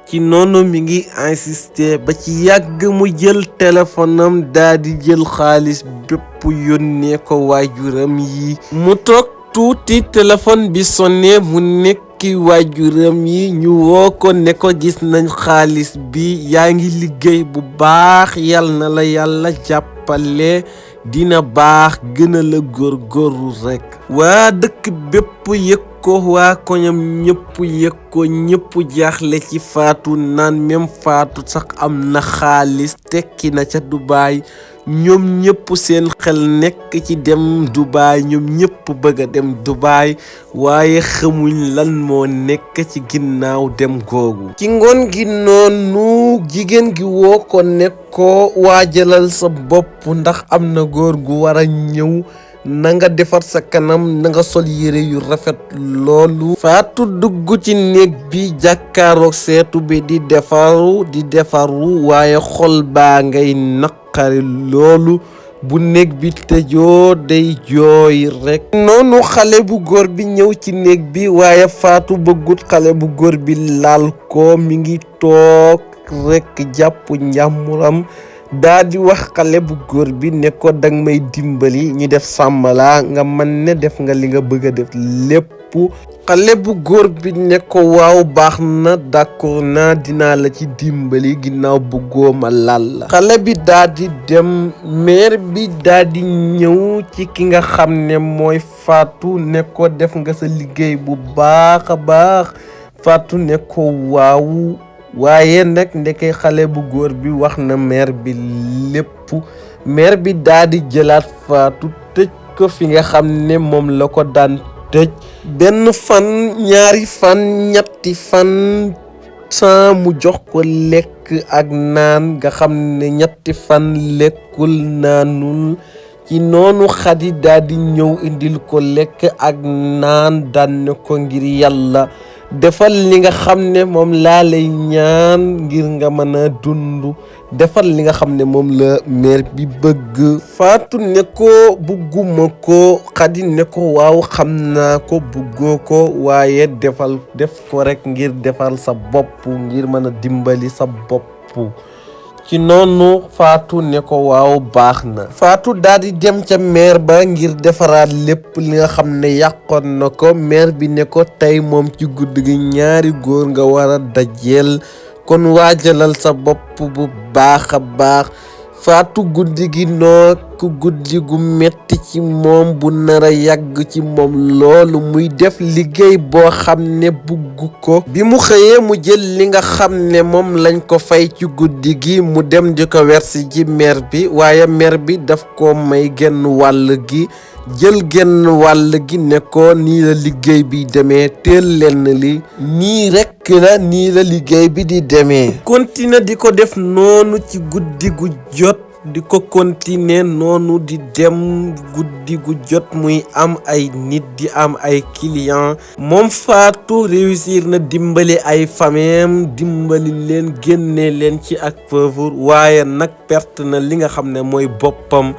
ci noonu mi ngi insister ba ci yàgg mu jël téléphone am daa di jël xaalis bépp yónnee ko waajuram yi. mu toog tuuti téléphone bi sonné mu nekki waajuram yi ñu woo ko ne ko gis nañ xaalis bi yaa ngi liggéey bu baax yal na la yàlla jàppale dina baax gën a la góorgóorlu rekk. waa dëkk bépp yëg ko waa koñam ñëpp yëg ko ñëpp jaaxle ci Faatu naan même Faatu sax am na xaalis tekki na ca Dubaay ñoom ñëpp seen xel nekk ci dem Dubaay ñoom ñëpp bëgg a dem Dubaay waaye xamuñ lan moo nekk ci ginnaaw dem googu. ci ngoon gi noonu jigéen gi woo ko ne ko waajalal sa bopp ndax am na góor gu war a ñëw na nga defar sa kanam na nga sol yére yu rafet loolu. Faatu dugg ci néeg bi jàkkaaroog seetu bi di defaru waaye xol baa ngay naqari loolu bu néeg bi tëjoo day jooy rekk. noonu xale bu góor bi ñëw ci néeg bi waaye Faatu bëggut xale bu góor bi laal ko mi ngi toog rekk jàpp njàmburam daa di wax xale bu góor bi ne ko dang may dimbali ñi def sàmmala nga man ne def nga li nga bëgg a def lépp. xale bu góor bi ne ko waaw baax na d'accord naa dinaa la ci dimbali ginnaaw bëggoo ma laal la. xale bi daa di dem meer bi daa di ñëw ci ki nga xam ne mooy Faatu ne ko def nga sa liggéey bu baax a baax. Faatu ne ko waaw waaye nag ndeke xale bu góor bi wax na meer bi lépp. meer bi daa di jëlaat Faatu tëj ko fi nga xam ne moom la ko daan tëj benn fan ñaari fan ñetti fan sans mu jox ko lekk ak naan nga xam ne ñetti fan lekkul naanul. ci noonu Xadi daa di ñëw indil ko lekk ak naan daan ne ko ngir yàlla defal li nga xam ne moom laa lay ñaan ngir nga mën a dund defal li nga xam ne moom la meer bi bëgg. Faatu ne ko bugguma ko. Xadi ne ko waaw xam naa ko buggoo ko waaye def ko rekk ngir defal sa bopp ngir mën a dimbali sa bopp. ci noonu Faatu ne ko waaw baax na. Faatu daal di dem ca meer ba ngir defaraat lépp li nga xam ne yàqoon na ko. meer bi ne ko tey moom ci guddi gi ñaari góor nga war a dajeel kon waajalal sa bopp bu baax a baax. Fatou guddi gi nokk guddi gu metti ci moom bu nara yàgg ci moom loolu muy def liggéey boo xam ne bugg ko bi mu xëyee mu jël li nga xam ne moom lañ ko fay ci guddi gi mu dem di ko wersi ji mer bi waaye mer bi daf ko may genn wàll gi jël genn wàll gi ne ko nii la liggéey bi demee teel lenn li nii rekk la nii la liggéey bi di demee continuer di ko def noonu ci guddi gu jot di ko continuer noonu di dem guddi gu jot muy am ay nit di am ay client moom Fatou réussir na dimbali ay famem dimbali leen génne leen ci ak pauvre waaye nag perte na li nga xam ne mooy boppam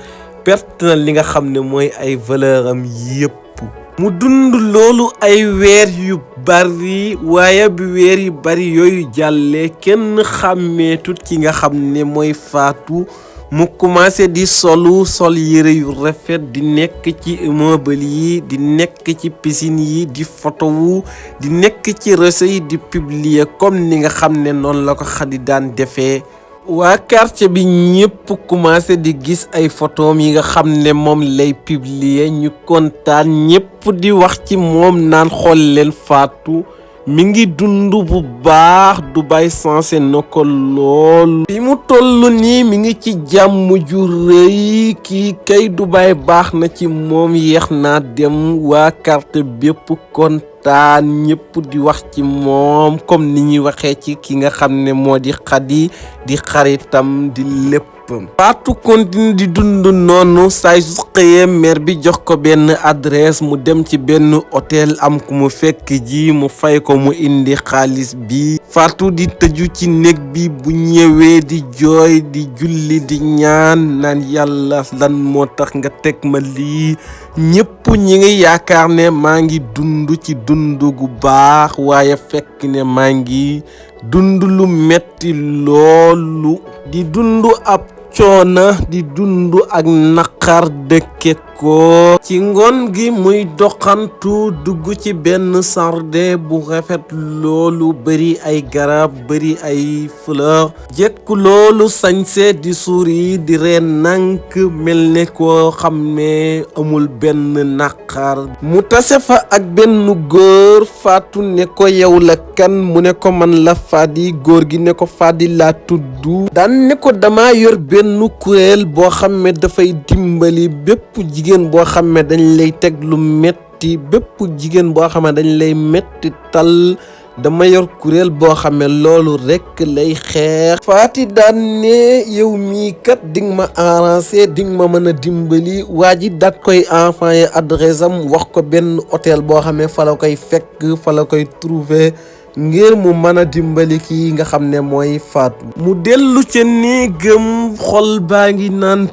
perte na li nga xam ne mooy ay valeur am yépp mu dund loolu ay weer yu bari waaye bi weer yu bari yooyu jàllee kenn xàmmeetut ki nga xam ne mooy Fatou mu commencé di sol yére yu rafet di nekk ci immeuble yi di nekk ci piscine yi di photo wu di nekk ci réseau yi di publier comme ni nga xam ne noonu la ko Khady daan defee waa quartier bi ñëpp commencé di gis ay photom yi nga xam ne moom lay publier ñu kontaan ñëpp di wax ci moom naan xool leen Fatou mi ngi dund bu baax Dubaï sensé na ko lool fi mu toll nii mi ngi ci jàmm ju rëy kii kay Dubaï baax na ci moom yeex naa dem waa quartier bépp kontaan ñëpp di wax ci moom comme ni ñuy waxee ci ki nga xam ne moo di Khady di xaritam di lépp Fatou continue di dund noonu saay su xëyee mère bi jox ko benn adresse mu dem ci benn hôtel am ku mu fekk ji mu fay ko mu indi xaalis bi Fatou di tëju ci néeg bi bu ñëwee di jooy di julli di ñaan naan yàlla lan moo tax nga teg ma lii ñëpp ñi ngi yaakaar ne maa ngi dund ci dund gu baax waaye fekk ne maa ngi dund lu metti loolu di dund ab coona di dund ak naqar dëkke ko ci ngoon gi muy doxantu dugg ci benn jardin bu rafet loolu bari ay garab bari ay fleur jekku loolu sañse di suuri di reen nank mel ne koo xam ne amul benn naqar mu tase fa ak benn góor Fatou ne ko yow la kan mu ne ko man la Fadi góor gi ne ko Fadi laa tudd daan ne ko dama yor benn kuréel boo xam ne dafay dimbali bépp jigéen boo xam ne dañ lay teg lu metti bépp jigéen boo xam ne dañ lay metti tal dama yor kuréel boo xam ne loolu rekk lay xeex Fati daan ne yow mii kat dinga ma arrangé dinga ma mën a dimbali waa ji daat koy envoyé adresse am wax ko benn hôtel boo xam ne fa la koy fekk fa la koy trouver ngir mu mën a dimbali kii nga xam ne mooy Fatou mu dellu ca néegam xol baa ngi naan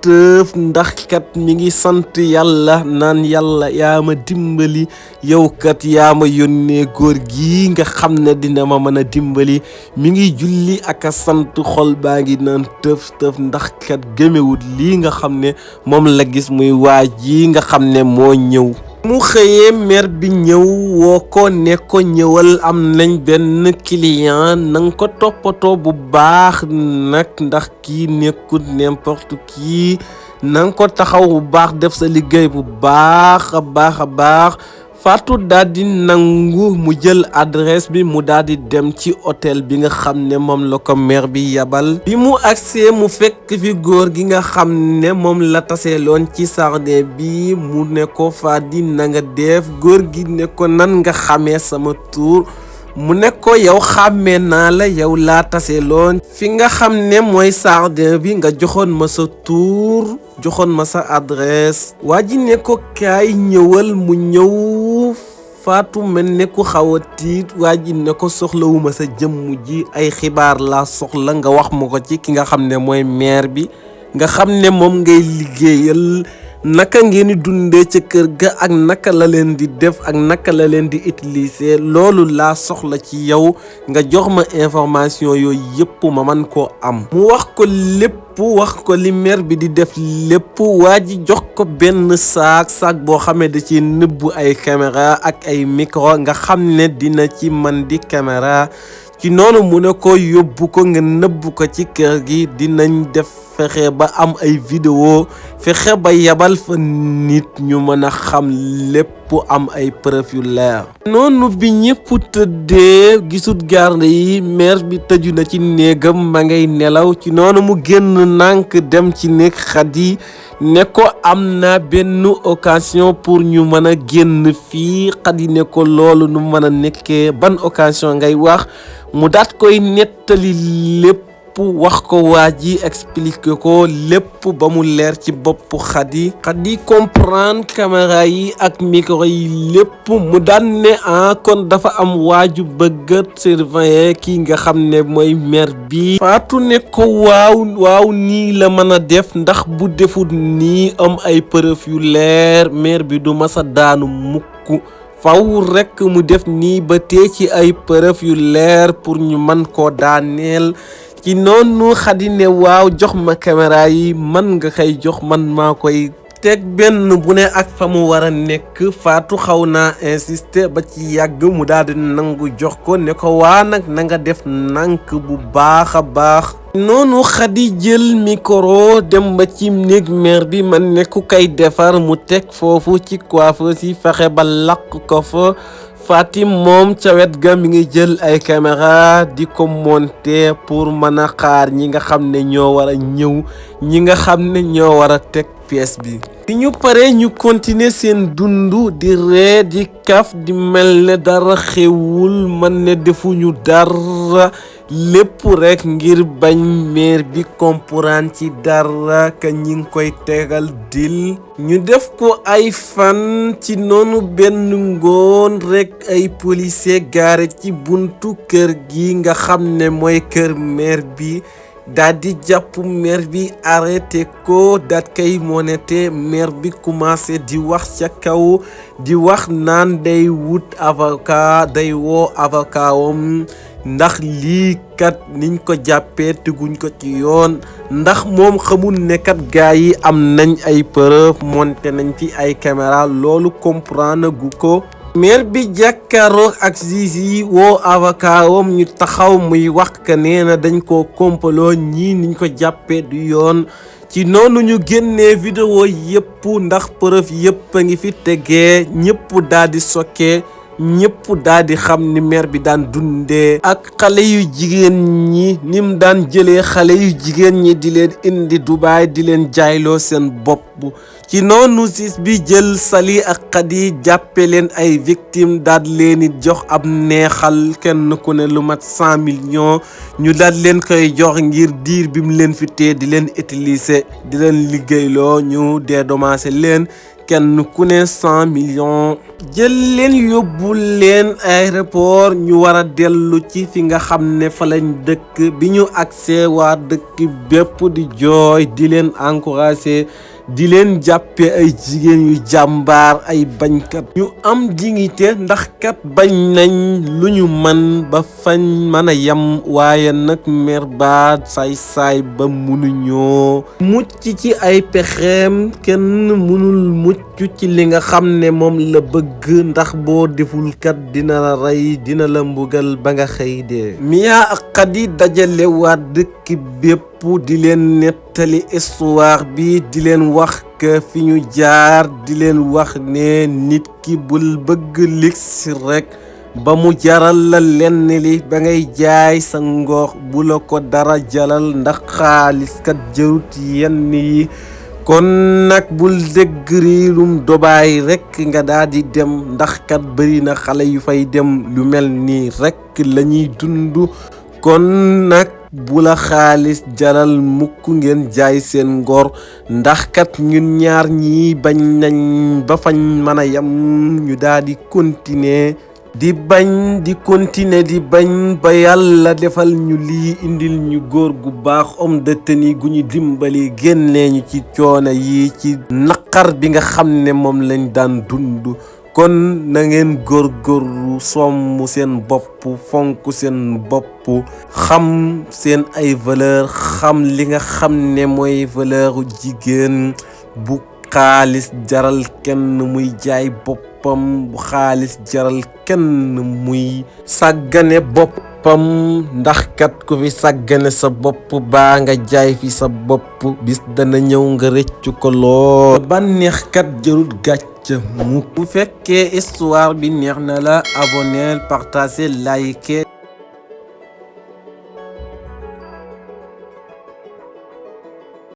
tëf ndax kat mi ngi sant yàlla naan yàlla yaa ma dimbali yow kat yaa ma yónnee góor gi nga xam ne dina ma mën a dimbali mi ngi julli ak a sant xol baa ngi naan tëf ndax kat gëmewut lii nga xam ne moom la gis muy waa ji nga xam ne moo ñëw mu xëyee mère bi ñëw woo ko ne ko ñëwal am nañ benn client nanga ko toppatoo bu baax nag ndax kii nekkul n'importe qui nanga ko taxaw bu baax def sa liggéey bu baax a baax Fatou daal di nangu mu jël adresse bi mu daal di dem ci hôtel bi nga xam ne moom la ko mère bi yabal bi mu agsee mu fekk fi góor gi nga xam ne moom la taseeloon ci jardin bi mu ne ko Fadi na nga def góor gi ne ko nan nga xamee sama tur mu ne ko yow xàmmee naa la yow laa taseeloon fi nga xam ne mooy jardin bi nga joxoon ma sa tur joxoon ma sa adresse waa ji ne ko kaay ñëwal mu ñëw Fatou mel ne ku xaw a tiit waa ji ne ko soxlawuma sa jëmm ji ay xibaar laa soxla nga wax ma ko ci ki nga xam ne mooy maire bi nga xam ne moom ngay liggéeyal naka ngeen di dundee ca kër ga ak naka la leen di def ak naka la leen di utiliser loolu laa soxla ci yow nga jox ma information yooyu yëpp ma man koo am mu wax ko lépp wax ko li maire bi di def lépp waa ji jox ko benn saak boo xamee da ci nëbbu ay caméra ak ay micro nga xam ne dina ci man di caméra ci noonu mu ne ko yóbbu ko nga nëbb ko ci kër gi dinañ def fexe ba am ay vidéo fexe ba yabal fa nit ñu mën a xam lépp am ay preuve yu leer. noonu bi ñëpp tëddee gisut garde yi mère bi tëju na ci néegam ma ngay nelaw ci noonu mu génn nànk dem ci néeg Khady ne ko am na benn occasion pour ñu mën a génn fii. Khady ne ko loolu nu mën a nekkee ban occasion ngay wax mu daat koy nettali lépp wax ko waa ji expliqué ko lépp ba mu leer ci bopp Khady comprendre caméra yi ak micro yi lépp mu daan ne kon dafa am waaju bëgg surveiller kii nga xam ne mooy mère bi. Fatou ne ko waaw nii la mën a def ndax bu defut nii am ay preuve yu leer mère bi du masa daanu mukk faw rekk mu def nii ba tee ci ay preuve yu leer pour ñu mën koo daaneel. ci noonu Khady ne waaw jox ma caméra yi man nga koy jox man maa koy teg benn bu ne ak fa mu war a nekk. Fatou xaw naa insister ba ci yàgg mu daal di nangu jox ko ne ko waa nag na nga def nànk bu baax a baax. noonu Khady jël micro dem ba ci néeg mère bi man ne ku koy defar mu teg foofu ci coiffeuse yi fexe ba laq ko fa. Fatim moom ca wet ga mi ngi jël ay caméra di ko monter pour mën a xaar ñi nga xam ne ñoo war a ñëw ñi nga xam ne ñoo war a teg pièce bi. bi ñu paree ñu continuer seen dundu di ree di kaf di mel ne dara xewul man ne defuñu dara lépp rekk ngir bañ mère bi comprendre ci dara ka ñi ngi koy tegal dil. ñu def ko ay fan ci noonu benn ngoon rekk ay policier gaare ci buntu kër gi nga xam ne mooy kër mère bi daal di jàpp mère bi arrêté ko daat kay monete. mère bi commencé di wax ca kaw di wax naan day wut avocat day woo avocat wam ndax lii kat niñ ko jàppee teguñ ko ci yoon ndax moom xamul ne kat gaa yi am nañ ay preuve monté nañ ci ay caméra loolu comprendre gu ko. mère bi jàkkaaroo ak juge yi woo avocat wam ñu taxaw muy wax que nee na dañ koo kompaloo ñii niñ ko jàppee du yoon. ci noonu ñu génnee vidéo yëpp ndax preuve yëpp a ngi fi tegee ñëpp daal di sokkee ñëpp daal di xam ni mère bi daan dundee ak xale yu jigéen ñi nim daan jëlee xale yu jigéen ñi di leen indi Dubaay di leen jaayloo seen bopp. ci noonu sis bi jël Sali ak Khady jàppe leen ay victime daal leen it jox ab neexal kenn ku ne lu mat 100 millions ñu daal leen koy jox ngir diir bi mu leen fi tee di leen utiliser di leen liggéeyloo ñu dédommagé leen kenn ku ne 100 millions. jël leen yóbbu leen aéroport ñu war a dellu ci fi nga xam ne fa lañ dëkk bi ñu agsee waa dëkk bépp di jooy di leen encourager di leen jàppe ay jigéen yu jàmbaar ay bañkat ñu am dignité ndax kat bañ nañ lu ñu man ba fañ mën a yem waaye nag mère ba saay-saay ba mënuñoo mucc ci ay pexeem kenn mënul mucc ci li nga xam ne moom la bëgg ndax boo deful kat dina la rey dina la mbugal ba nga xëy dee. Mia ak Khady dajale waa dëkk bépp di leen nettali histoire bi di leen wax que fi ñu jaar di leen wax ne nit ki bul bëgg lix rek ba mu jaral la lenn li ba ngay jaay sa ngor bu la ko dara jalal ndax xaalis kat jërut yenn yi. kon nag bul dégg riirum Dubaay rekk nga daal di dem ndax kat bëri na xale yu fay dem lu mel nii rekk la ñuy dund. kon nag bu la xaalis jaral mukk ngeen jaay seen ngor ndax kat ñun ñaar ñi bañ nañ ba fañ mën a yem ñu daal di continuer di bañ di continuer di bañ ba yàlla defal ñu lii indil ñu góor gu baax homme de tenue gu ñu dimbali génnee ñu ci coono yi ci naqar bi nga xam ne moom lañ daan dund. kon na ngeen góorgóorlu somm seen bopp fonk seen bopp xam seen ay valeur xam li nga xam ne mooy valeuru jigéen. bu xaalis jaral kenn muy jaay boppam bu xaalis jaral kenn muy sàggane bopp boppam ndax kat ku fi sàggane sa bopp baa nga jaay fi sa bopp bis dana ñëw nga rëccu ko lool. bànneex kat jërut gàcc mu bu fekkee histoire bi neex na la abonneel partager liker